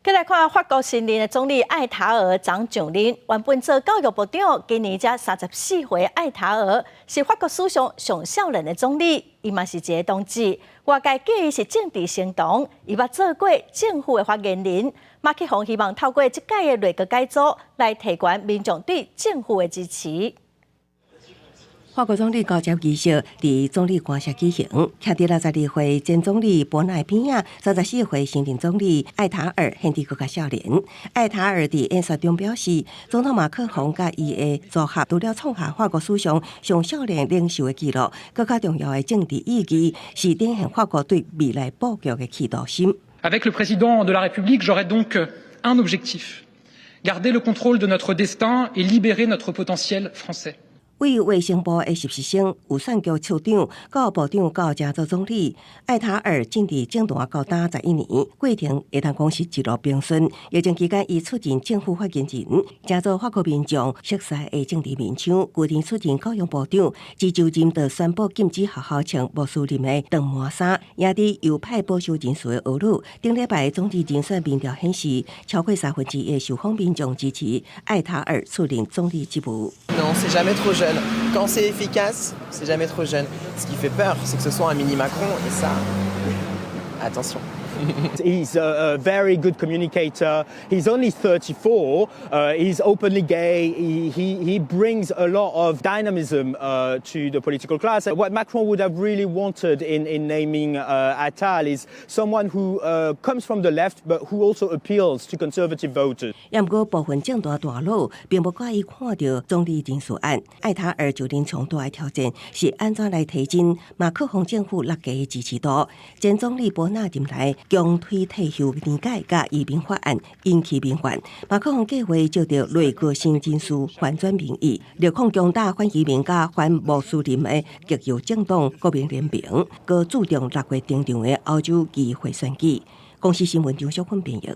繼來看法國新任的總理艾塔爾昨上任，原本做教育部長，今年才34歲，艾塔爾是法國史上上少年的總理，伊嘛是一个同志。外界建議是政治行動，伊捌做過政府的發言人。馬克宏希望透過這屆的內閣改組，來提懸民眾對政府的支持。法國總理交接儀式佇總理官舍舉行，徛佇62歲前總理博納邊仔，34歲新任總理艾塔爾顯得閣較少年。艾塔爾佇演說中表示，總統馬克宏佮伊的組合除了創下法國史上上少年領袖的紀錄，閣較重要的政治意義是展現法國對未來布局的企圖心。 Avec le président de la République, j'aurai donc un objectif: garder le contrôle de notre destin et libérer notre potentiel français. 位於衛生部的實習生、預算局處長、教育部長到成做總理，艾塔爾進入政壇到今11年，過程會當講是一路平順。疫情期間，伊出任政府發言人，成做法國民眾熟悉的政治面孔。舊年出任教育部長，一就任就宣布禁止學校穿穆斯林的長麻衫，贏得右派保守人士的惡怒。頂禮拜總理人選民調顯示，超過1/3的受訪民眾支持艾塔爾出任總理職務。 Non, c'est jamais trop jeune. Quand c'est efficace, c'est jamais trop jeune. Ce qui fait peur, c'est que ce soit un mini Macron, et ça, attention. He's a very good communicator. He's only 34. He's openly gay. He brings a lot of dynamism to the political class. What Macron would have really wanted in naming Attal is someone who comes from the left, but who also appeals to conservative voters. 也毋過部分政壇大佬並無佮意看著總理人事案。艾塔爾就任上大的挑戰是按怎來提振馬克宏政府六家的支持度。前總理博納任內強推退休年改佮移民法案引起民怨。馬克宏計劃藉著內閣新人事翻轉民意，力抗強打反移民佮反穆斯林的極右政黨國民聯盟，閣注重6月登場的歐洲議會選舉。公視新聞張淑芬編譯。